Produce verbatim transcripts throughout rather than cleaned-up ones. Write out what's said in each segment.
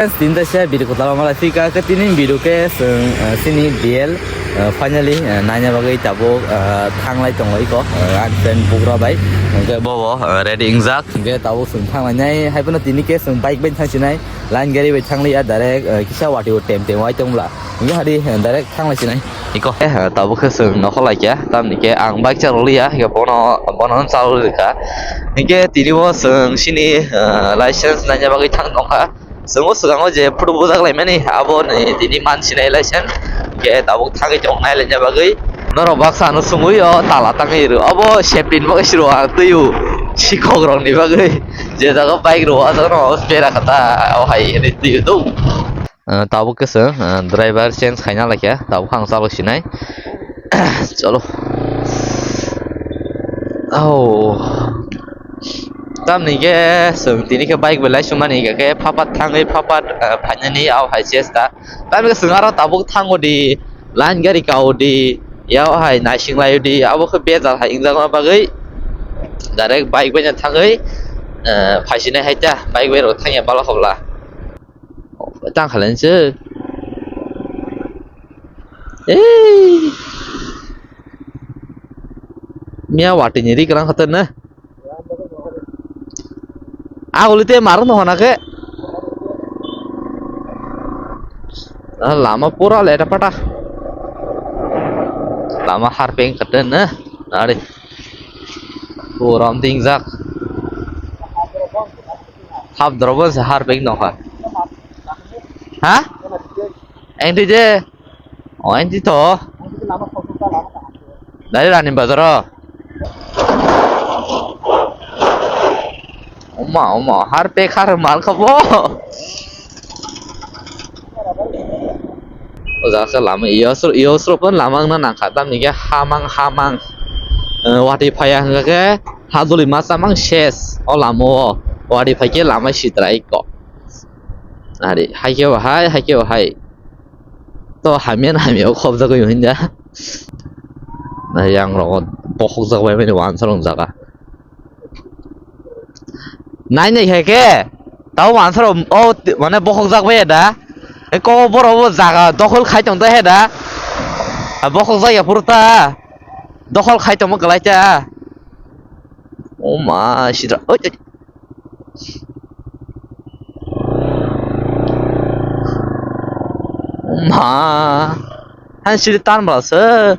Guys, tini taisa video kwtal malai phika khe tini video khe chwng, eh, chini B L, eh, finally, eh, naina bagwi tabuk, eh, thanglai tongo iko, eh, ani friend bugra bai. Hwnkhe bobo, eh, ready wngjak. Hwnkhe tabuk chwng thanglainai, haiphano tini khe chwng bike bai thangsinai, line gari bai thangliya, direct, eh, kisa watwi o tem tem wai tongla. Hwnkhe hadi, eh, direct thanglaisinai. Iko, eh, tabuk khe chwng nokhor laikha, tamni khe ang bike charwk liya, hwnkhe bono, bono charwk rwkha. Hwnkhe tini bo chwng chini, eh, license naina bagwi thang tongkha. Chwng o swkango je photo bujak laimani, abo ni tini mansinai license, hwnkhe tabuk thangwi tong nai laina bagwi. Norok baksa ano swngwi o tala tangwi rw, abo safety ni bagwi se rw ang twiwi sikhok rok ni bagwi. Je jaga bike rw o jaga no bera kha ta, o hai hinwi twiwi do. Ah, tabuk khe chwng, ah, driver change khaina laikha, tabuk ang chalok sinai. Chalo. Oh. Tamni khe chwng tini khe bike belai sumani hingkha khe phapat thangwi phapat, ah, phainani, ah, hai chesta. Tamni khe chwng aro tabuk thango di, line gari kao di, yao hai naising laio di, abo khe bejal hai wngjakma bagwi direct bike bai thangwi, ah, phaisinai hai ta, bike bai rok thangya bala hobla. Tang khalense. Ei. Mia watwi ni ri kwrang khatar na. Aguli te marung no hona khe. Ah, lama pura leta pata. Lama harpeng khatar na. Ari. Puram tingjak. Hap drobo se harpek nokha. Ha? Enti je. O, enti to. Dari Rani Bazar o. Oma, oma, harpek har mal kha bo. O jaga se lama, iyo sro, iyo sro pon lama wngna nangkha, tamni khe hamang, hamang, eh, watwi phaiya hwnkha khe, haduli ma chamang ses o lama o, watwi phai khe lama sitra iko. Ari, hai khe bo hai, hai khe bo hai. To hamya na hamya o khobjagwi hinja. Na yang rogo bokhokjak bai mani wansarong jaga. Nai nai khe khe, tabo wansaro o, mane bokhokjak bai da. E, ko borok bo jaga dokhol khai tong ta he da. A, bokhokjak ya phuru ta. Dokhol khai tongma kwlai ta. O ma, sida. Oi, oi. O ma. Han sidi tan bwla se.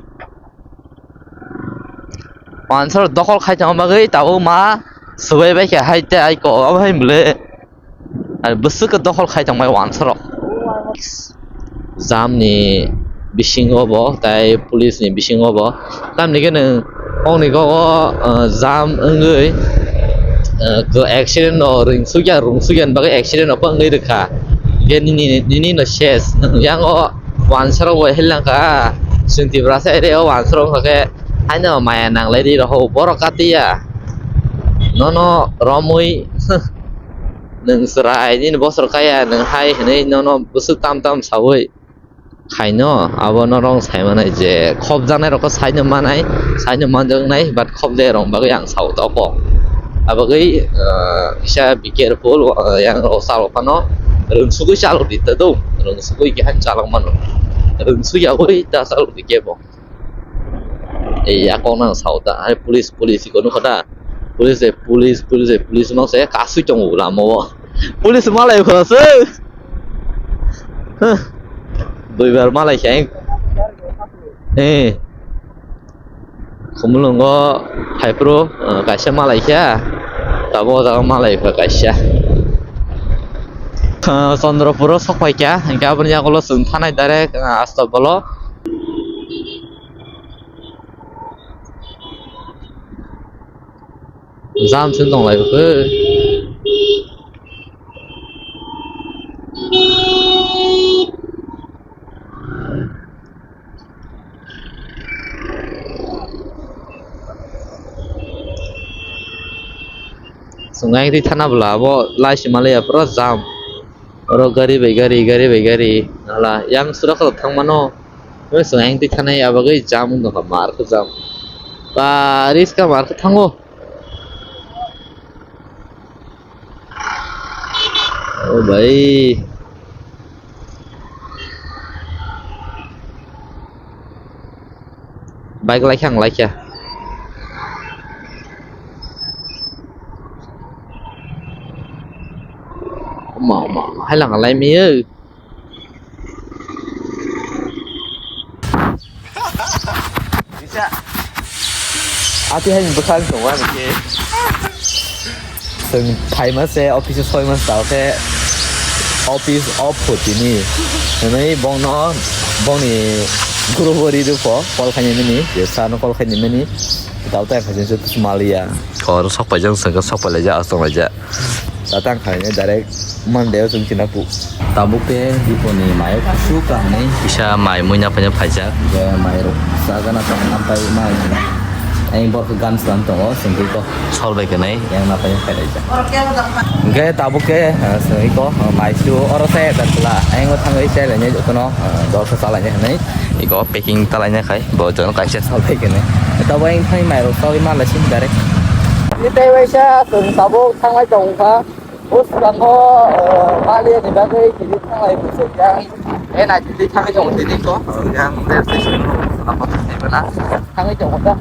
Wansaro dokhol khai tongma bagwi tabuk ma swbai bai khe hai tei ai ko abo hai bwle. Ar bwswk khe dokhol khai tongmai wansaro. Jam ni bisingo bo tai police ni bisingo bo. Tamni khe nwng hokni kok o, ah, jam wngwi, ah, accident no rwngsukya, rwngsukya ni bagwi accident no wngwi rwkha. Khe nini, nini no ses. Yang o wansarok bo helangkha, chwng Tiprasa area o wansarok wngkha khe haino maya nanglai ri rw borok katiya. Nono romwi, nwng chwrai nini bosor kaya, nwng hai hwnwi nono bwswk tam tam saui khaino, abo norok sai manai je khopjaknai rokno saino manai, saino manjaknai, but khopjai rok bagwi ang sao tongo. Abagwi, ah, kisa be careful, ah, yang rok chalo phano rwngsugwi chalok di ta do, rwngsugwi keha chalok mano, rwngsugwi aboi ta chalok di kebo. Ei, a kok nang sao ta, hai police, police iko nukha ta, police, police, police, police mang se kasui tongo lama o, police malai kho se. Huh. Duibar malai khe. Eh. Khumulungo phaiphuru, uh, kaisa malai khe. Tabuk o jaga malai kha kaisa. Uh, Chandrapuro sok phai kha. Hingkhe aboni yagulo chwng thanai direct, uh, Astabalo. Jam se tong lai khe. Chwng ayang twi thana bwla abo lai se malaya pura jam. Oro gari bai gari, gari bai gari. Hala yang sura khe thang mano. Oro chwng ayang twi thana ya bagwi jam wng tongkha, mar khe jam. Ba risk ka mar khe thango. O bhai, Bike laikha ang laikha. Ma ma, hai lang lai mi. Ati hai bwkhak tongo ani khe. Chwng phaima se office o soi mas tao khe office off pho tini. Hwnwi bongno bongni guru bo ri rw pho call khaini mani, je sano call khaini mani. Tao tai khaijak se maliya. Kor sok paijak, sok pailaijak, aswk laijak. Tatang khaina direct Monday o chwng china pu. Tabuk te Diponi mai su kahani. Kisa mai muina paina phaijak. Je mai rok sagana ta ampai mai. Ai bor gan slam tongo singkil ko. Sol bai kene. Yang na paina phaijak. Ge tabuk ke singkil ko mai su oro se ta tula. Ai ngo thangoi se le ne jotono dol sa chalai ne hanai. Iko packing talaina khai, bo jono kaisa salai kene. Tabuk ang thai mai rok sawi ma lai sini direct. Ni tei waisa chwng tabuk thanglai tong kha. O swkango, eh, mali ni bagwi kiri thanglai bwswk yang. E nai twi thangwi tong tini ko. Yang rail station no apa thangwi bana. Thangwi tong kha.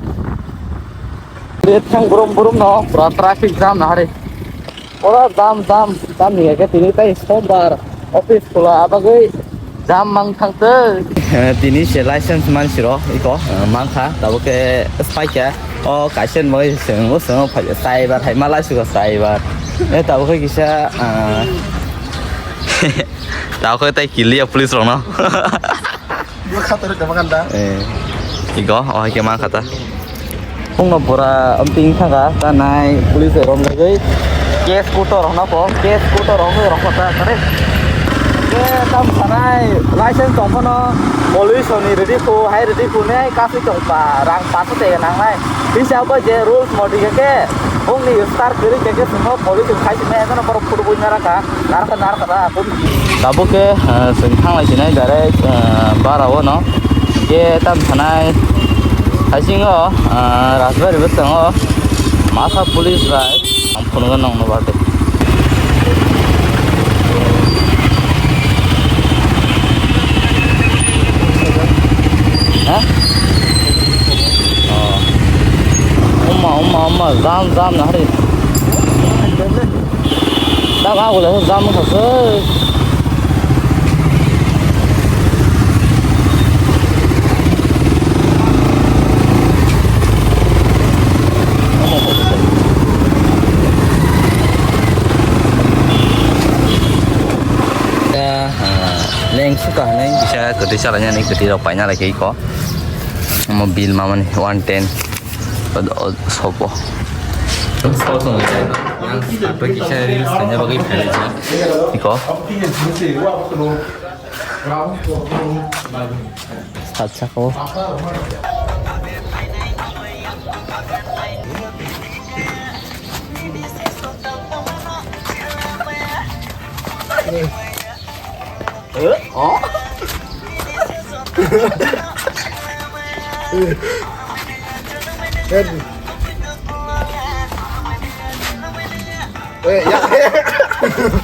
Re thang brum brum no pura traffic jam na hari. Pura jam, jam, jam ni hwnkhe tini tei sombar office khula, abagwi jam mang thang twi. Eh, tini se license mansi rok iko, eh, mang kha, tabuk khe spike ya. O kaisa moi seng, o seng o phai, saibar hai malai suka saibar. Eh, tabuk khe kisa, ah, tabuk khe tei kiliya police rok no. Bo khator tongma kanda. Eh, iko, o hai khe mang kha ta. Phungno pura omting thangkha, ta nai police rok romjagwi case kuto rokno po, case kuto rok rok ta kare. Ke tam sanai license tong phano police ni ready phu, hai ready phu nai kasui tong pa, rang paso te nang nai. Bisa bo je rules modi ke, ongni start kiri ke ke sino police khai sini eno borok photo bui nara ka. Narkha, narkha, da, akun. Tabuk khe, eh, chwng thanglai sinai direct, eh, bara o no. Khe tam thanai haisingo, eh, Rajbari bwskango masa police bai ang phunukgo nongno bade. Ha? Oh. Umma, umma, umma, jam, jam na hari. Jam a gula jam kha se. Leng suka hanai bisa kwtwi salainani kwtwi rok paina lai khe iko. Omo bill mamani one ten. Sopo. Yang satu kisa reels kanya bagi pelajar. Iko. Start sako.